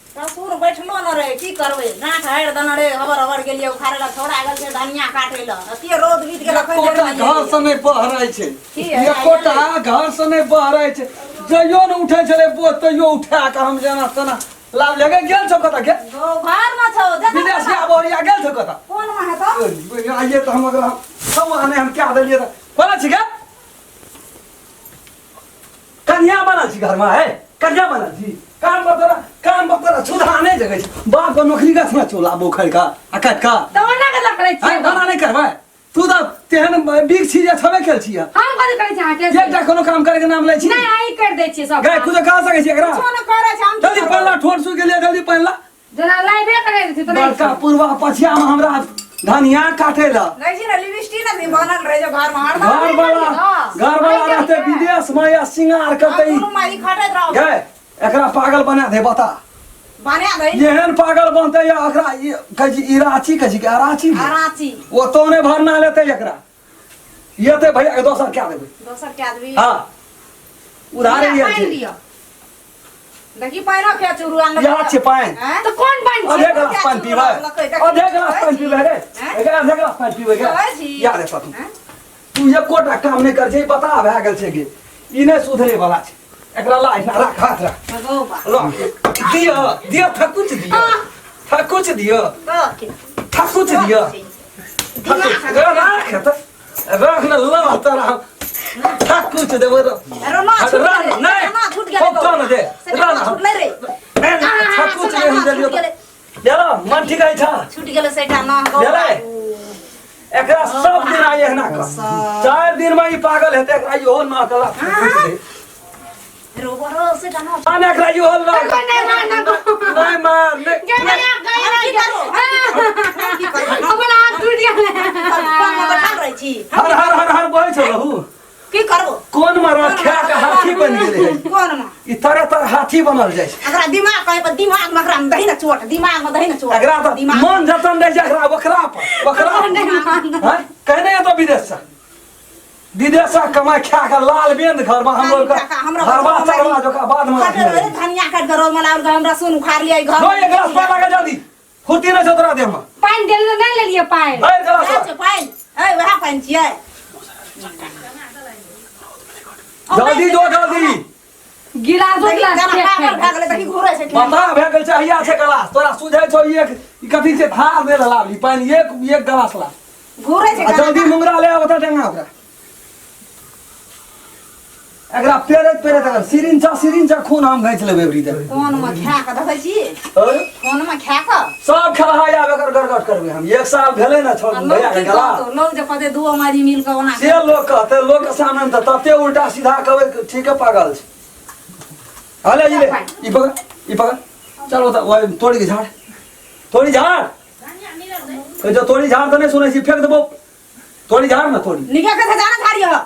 ससुर बैठलो न रहे की करबै गाँठ हारि देने रहे हबर हबर गेलियै उखाड़े ला छोड़ा गेल छै धनिया काटे ला अतिए रौद बीत गेल अखन धरि एकोटा नहि घर एलियै। से नहि बहराइ छै की है, एकोटा घर से नहि बहराइ छै जइयो ने उठै छलै बोझ तैयो उठा कऽ हम जेना तेना लाभ लेके गेल छौ कतऽ गेल ओ घरमे छौ जतऽ विदेश के आबरिया गेल छौ कतऽ कोनमे हेतौ आइए तऽ हम ओकरा सब आने हम क्या देलियै तऽ कोना छिकै कन्या बनल छी घरमा है कन्या बनल छी काम पर तोरा काम पर तोरा सुधा नहि जगै छै बाप के नौकरी गाछ ने चोला बोखर का आ काट का तऽ ओना कथी करै है छियै ओना नहि करबै तू तऽ तेहन बीक छी जे छबे खेल छी हम कथी करै छी अहाँके एकटा कोनो काम करे के नाम लै छी नहि अहीं करि दै छियै सब गाय काम। कुछो कह सकै छी एकरा कुछो नहि करै छै हम की जल्दी करबै? पहला ठोर सुख गेलै जल्दी पहला जेना लाइबे करै छै तऽ बड़का पूर्वा पछिया में हमरा धनिया काटे ला नहीं जी ना लिपस्टिक ना बनल रहे जो घर में हरदम घर वाला घर वाला रहते विदेश में या सिंगार करते दुनू मारी खटैत रहो गए एकरा पागल बना दे बता बना दे एहन पागल बनते या एकरा कहै छी इराची कहै छी कि अराची अराची ओतो नहि भरना लेते एकरा ये भैया के दोसर क्या देबै दोसर के आदमी हाँ उधारे पानि ये छै लिअ देखी पानि के चूरू आनलक यहाँ छै पानि हैं? तऽ कोन पानि आधे छै गिलास पानि पीबै आधे गिलास पानि पीबै रे एकरा आधे गिलास पानि पीबै गे कहै छी। याद है तू हैं? तू एकोटा काम नहि कर छै बता भए गेल छै गे ई नहि सुधरे वाला छै एकरा ला एहिना राख हाथ राख भगो बा। लो दिअ दिअ थकुच दिअ थकुच दिअ तो के? थकुच दिअ दिमाग राख तऽ राख न लो तोरा थकुच देबो रो अरे ना छूट राख गेलै। नहि ना छूट गेलै खूब न दे से राख ना छूटलै रे थकुच दे हम देलियो छूट गेलै। चलो मन ठीक है छा छूट गेलै सेटा ना गौ गेलै? एकरा सब दिन आइ एहना कर 4 दिन में ई पागल हेतै एकरा इहो ना कला रो रो सेटा ना आने एकरा इहो ना नहि मार ना नहीं मार नहीं गई गई हम की करू हम की करू हमर हाथ टूटि गेल कोन में बैठल रहै छी हर हर हर हर बहै छौ लहू की करबो कोन मरा खा के हाथी बनि गेलै है कोन में ई तरह तरह हाथी बनल जाइ छै एकरा दिमाग कहे पर दिमाग में एकरा में दही ना चोट दिमाग में दही ना चोट एकरा तऽ दिमाग मन जतन रहै छै एकरा ओकरा पर ओकरा पर। हैं? कहने एतौ विदेश से विदेश से कमाई खा के लाल बेंद घर में हमरो के हमरा हरबा चरवा जोका बाद में काटे रहे धनिया काट के रोज मला हमरा सुन उखाड़ लिया घर लो एक गिलास पानि लागे जल्दी फुर्ती नहि छौ तोरा देह में पानि देल तऽ नहि लेलियै पानि भरि गिलास वएह छै पानि ए वएह पानि छियै जल्दी दो जल्दी गिलासो देखी गिलास जेना फेंक पागल फेंक भए गेलै देखी घुरै छै बता भए गेल छै हैया छै गिलास तोरा सुझै छौ एक ई कथी छै धार देल लाबली पानि एक एक गिलास ला घुरै छै आ जल्दी मुंगरा ले आब तऽ डेंगा ओकरा एकरा पेरैत पेरैत अगर सिरिंचा सिरिंचा खून हम घैच लेबै एबरी दे कोन मे खा के देखै छी कोन मे खा के सब खेलहा आब एकर गड़गड़ करबै हम एक साल भेलै ने छोड़ आ लोग भैया के की गला कहतौ लोग जे कहतै दूओ मारी मिल के ओना से लोग कहतै लोग के सामने मे तऽ तते उल्टा सीधा कहबै ठीके पागल छै हले ई ले ई पकड़ ई पकड़ चलो तऽ ओहि तोड़ी के झाड़ तोड़ी झाड़ कहै छौ तोड़ी झाड़ तऽ नहि सुनै छी फेंक देबौ तोड़ी झाड़ ने तोड़ी निके के जाना झाड़ी हो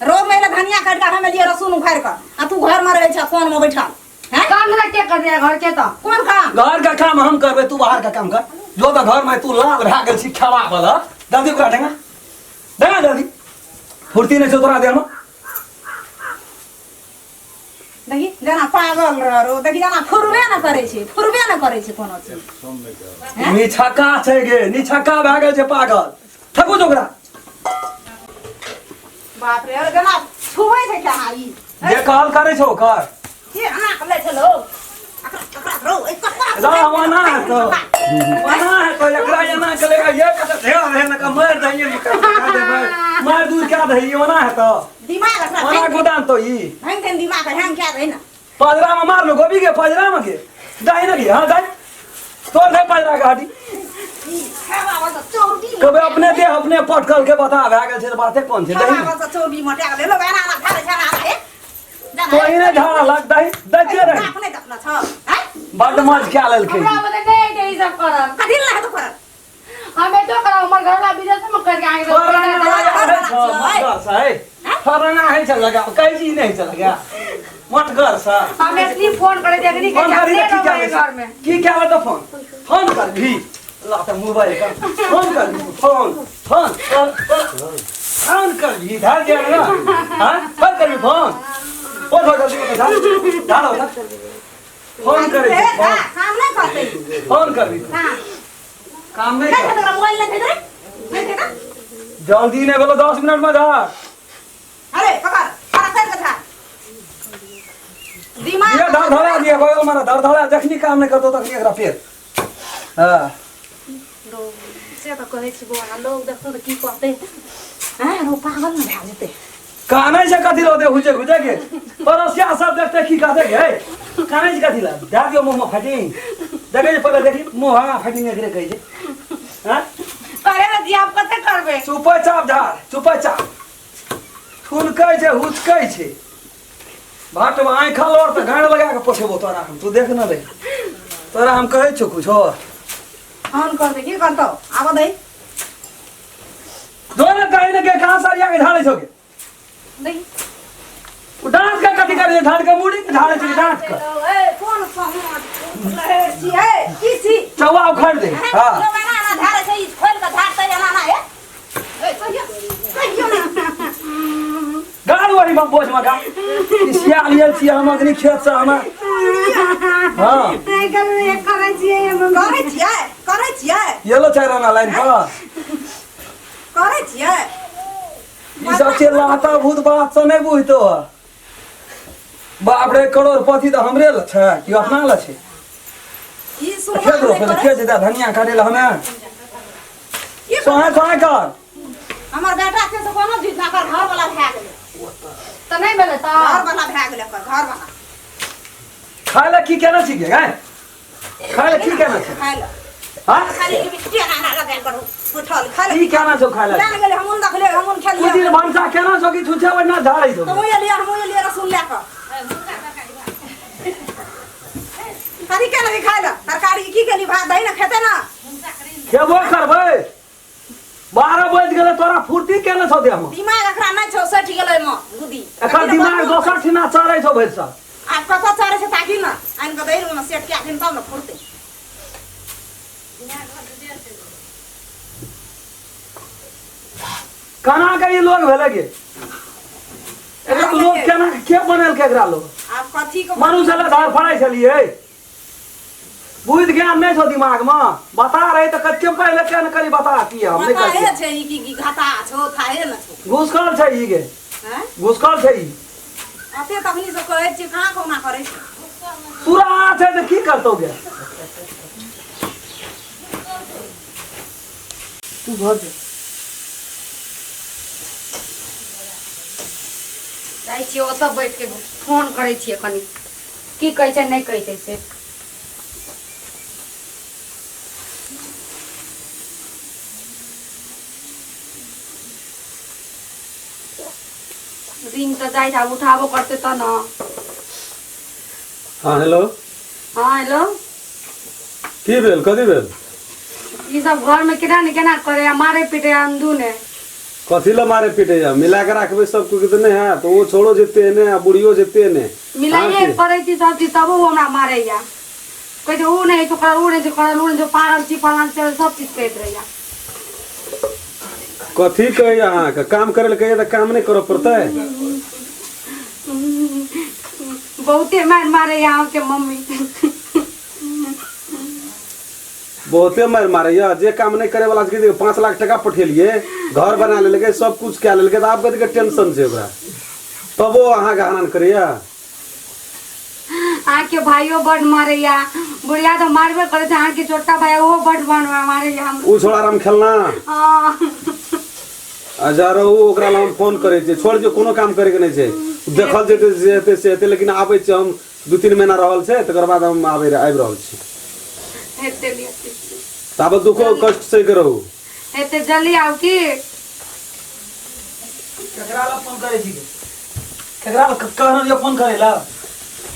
रोज महिला धनिया काट के हम लिए रसून उखाड़ के आ तू घर में रहै छ कोन में बैठल हैं काम धंधा के कर दिया घर के तऽ कोन काम घर का काम हम करबै तू बाहर का काम कर जो तऽ घर में तू लाल भए गेल छी खेवा वाला जल्दी ओकरा ढेंगा ढेंगा जल्दी फुर्ती नहि छौ तोरा देहमे देखी जेना पागल रह रो देखी जेना फुरबे न करै छै फुरबे न करै छै कोनो चीज निछक्का छै गे निछक्का भए गेल छै पागल थकू ओकरा बाप रे अरे जेना छुबै छै क्या ई जे कहल करै छौ कर के एना के लै छै लोग अकरा अकरा रो ए ककरा जा ओना है तो ओना है तो एकरा एना के लेगा ये कते ढेर रहे न का मार दही मार दूर क्या दही ओना है तो दिमाग अकरा ओना गोदाम तो ई भंग देन दिमाग हैंग क्या रहे ना पजरा में मार लो गोभी के पजरा में के दाई ना के हां दाई तोड़ दे पजरा के हड्डी ई खेवा वाला चौड़ी कबे अपने दे अपने पटकल के बता भए गेल छै तऽ बाते कोन छै खेवा दही वाला चौड़ी मोटा गेलै लोग एना एना खा लै छै एना एना ए तो ही ने झाड़ा लग दही दैते रही अपने देखना छ हैं बड्ड मज क्या लेलकै हमरा बते नहि हेतै ई सब करल कथी ला हेतौ करल हम एतो करब हमर घरवाला विदेश में करके आके फरना होइ छौ मटगर से है फरना होइ छै लगा कहै छी नहि छै लगा मटगर से हम एतनी फोन करे देखनी के फोन करी जाते की रहबै क्या घर में की क्या तो फोन फोन कर भी ला त मोबाइल कर फोन कर फोन फोन कर फोन कर भी धर दिया ना हां फोन कर भी फोन फोन कर जल्दी झाड़ झाड़ फोन करै हे, छी हाँ, काम नहीं करते फोन करबी हाँ काम नहीं नहीं कर तोरा मोबाइल नहीं भेज रे नहीं भेज जल्दी नहीं बोलो 10 मिनट में जा। अरे पकड़ सारा कर के था दिमाग ये धर धरा दिया बगल मारा धर धरा जखनी काम नहीं करतो तखनी एकरा फेर। हां से तऽ कहै छी बौआ लोग देखतो तऽ की कहतै हैं रो पागल न भए जेतै। कानै से कथी रहते हुजे हुजे के पड़ोसिया सब देखते की कहते के कानै से कथी ला दए दियो मुंह में फटिंग देखे जे पहिले देखी मुंह हाँ फटिंग एकरे कहै छै। हां करे ना जी आप कते करबे? चुपचाप झाड़ चुपचाप ठुनकै छै हुचकै छै भाट में आँखा लड़ तऽ गाड़ लगा के पोसेबो तोरा हम तू देख न रे तोरा हम कहै छौ कुछो। ऑन कर दे की करतौ आब दे जो ने कहीं ने के कहाँ सारिया के ढालै छौ के दे ओ डांस के कथी करे ढाल के मुड़ी के ढालै छै डांस के ए कोन सहमत लहर छी ए की छी चौवा उखाड़ दे। हां लोग एना एना झाड़ै छै ई खोल के झाड़तै एना एना ए ए कहियो कहियो ना गाड़ वही में बोझ में गा सिया लियल छी हम अग्नि खेत से हम। हां नहीं करबे एक करै छियै हम। करै छियै करै छियै येलो चाय राना लाइन पर करै छियै ई सब छै लाता भूत बात से नहीं बुझतो। बाप रे करोड़पति तऽ हमरे ल छै कि अपना ल छै? ई सुनबा खेत रोपे ल के जेता धनिया काटे ल हमे सोहे सोहे कर हमर बेटा के से कोनो चीज ना कर घर वाला भए गेलै तऽ नहीं भेलै तऽ घर वाला भए गेलै ओकर घर वाला। खाय ल की केना छी गे खाय ल की केना छै? खाय ल हां खाली ई मिट्टी एना एना लगायल करू उठल खाय ल की केना छौ खाय ल? लए गेलै हमहुँ देखलियै हमहुँ खेलियै कुछ दिन भनसा केना छौ कि छुछे ओहिना झाड़ै छौ? तऽ ओहि लिए हमहुँ एलियै रसूल लए कऽ कथी केलही खाय लए तरकारी की केली भात दही ने खेतै ना खेबो करबै 12 बजि गेलै तोरा फुर्ती केने छौ देहमे? दिमाग एकरा नहि छौ सटि गेलै मे गुदी एकर दिमाग दोसर ठिना चढ़ै छौ भरि साल। आब कतऽ चढ़ै छै ताकि ने आनि कऽ दही ओहिमे सेट कए देन तब ने फुरतै। केना के ई लोग भेलै गे? एकरा लोग केना के बनेलकै एकरा लोग? आब कथी के मनुष्य लए धर फड़ै छलियै बुद्धि ज्ञान नहीं छौ दिमाग में बता रहे तऽ कते पहिले केन करी बता की हम नहीं बताहे करी छै ई की की घाटा छौ थाहे न छौ। घुसखल छै ई गे हैं घुसखल छै ई अते तखनी से कहै छियै कहाँ कहुना करै छै पूरा छै तऽ की करतौ गे? तू घर जो जाइ छियै ओतऽ बैठ के फोन करै छियै कनि की कहै छै नहि कहै छै से। रिंग तऽ जाइ छै आब उठाबो करतै तऽ ने। हाँ हेलो। हाँ हेलो। की भेल कथी भेल? ई सब घर में केना ने केना करे आ मारे पीटे अंदू ने। कथी ला मारे पीटे या मिला के राखबे सब कुछ तऽ नहीं है तो वो छोड़ो जेते ने आ बुढ़ियो जेते ने। मिलाइए करै छी सब चीज तबो ओ हमरा मारैया कहै छै ऊ नहि छै करल ऊ नहि छै करल ऊ नहि छै पागल छी फलान छै सब चीज कहैत रहैया। कथी कहैया अहाँके काम करे लए कहैया तऽ काम नहि करऽ पड़तै? बहुते मारि मारैया अहाँके मम्मी। बहुते मारि मारैया जे काम नहि करे वाला छै 5 लाख टका पठेलियै घर बना लेलकै सब कुछ कए लेलकै तऽ आब कथीके टेंशन छै ओकरा तबो अहाँके हरान करैया? अहाँके भाइयो बड मारैया बुढ़िया तऽ मारबे करै छै अहाँके छोटका भाई ओहो बड मारैया। ओ छोड़ा राम खेलना हाँ अच्छा रहू ओकरा लए हम फोन करै छियै छोड़ दियौ कोनो काम करैके नहि छै देखल जेतै जे हेतै से हेतै लेकिन आबै छियै हम 2-3 महीना रहल छै तकर बाद हम आबै आबि रहल छी। हेतै लिअ ताबत दुखो कष्ट सहि के रहू। हेतै जल्दी आउ की? केकरा लए फोन करै छी? केकरा लए कहने रहियै फोन करै लए?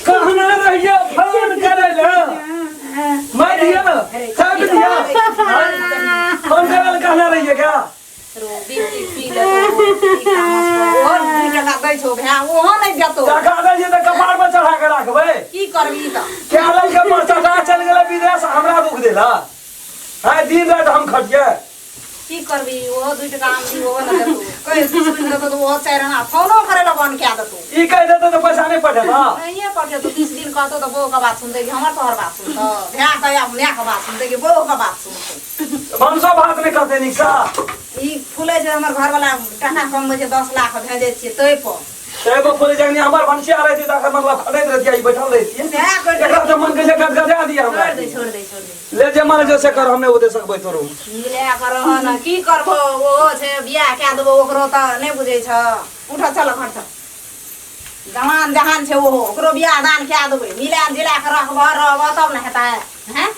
कहने रहियै फोन करै लए मैं दिया ना सब दिया फोन करै लए कहने रहियै क्या? ओहो 2 टका दै छौ भाय ओहो नहि देतौ। टका दै छियै तऽ कपार पर चढ़ा के राखबै की करबी तऽ? क्या लल के पर चढ़ा चलि गेलै विदेश हमरा दुख देला आइ दिन राति हम खटियै। की करबी ओहो 2 टका आमदनी ओहो ने देतौ कहि सुनि देतौ तऽ ओहो 4 आना फोनो करै लए बन्द कए देतौ। ई कहि देतौ तऽ पैसा नहि पठेतौ? नहिये पठेतौ। 30 दिन कहतौ तऽ बौह के बात सुनतै कि हमर तोहर बात सुनतौ? भाय के या माय के बात सुनतै कि बौह के बात सुनतै? भनसो भात नहि करतै नीकसँ। ई फूलै छै हमर घरवला टाका कमबै छै 10 लाख भेजै छियै ताहि पर। एगो बोले जखनी हमर भनसिया रहती तखन मतलब खटैत रहती ई बैठल रहती। सएह करि एकरा तऽ मन कहै छै गदगदा दिया हमरा। छोड़ि दे, छोड़ि दे, छोड़ि दे। ले जे मन जो से कर, हम नहि ओते सकबै तोरो। मिले कर रह न, की करबो? ओहो छै, बियाह कए देबो ओकरो तऽ नहि बुझै छ। उठ चल घर चल। जवान जहान छै ओहो, ओकरो बियाह दान कए देबै। मिला जिला के रखबह रहबह तब ने हेतै। हैं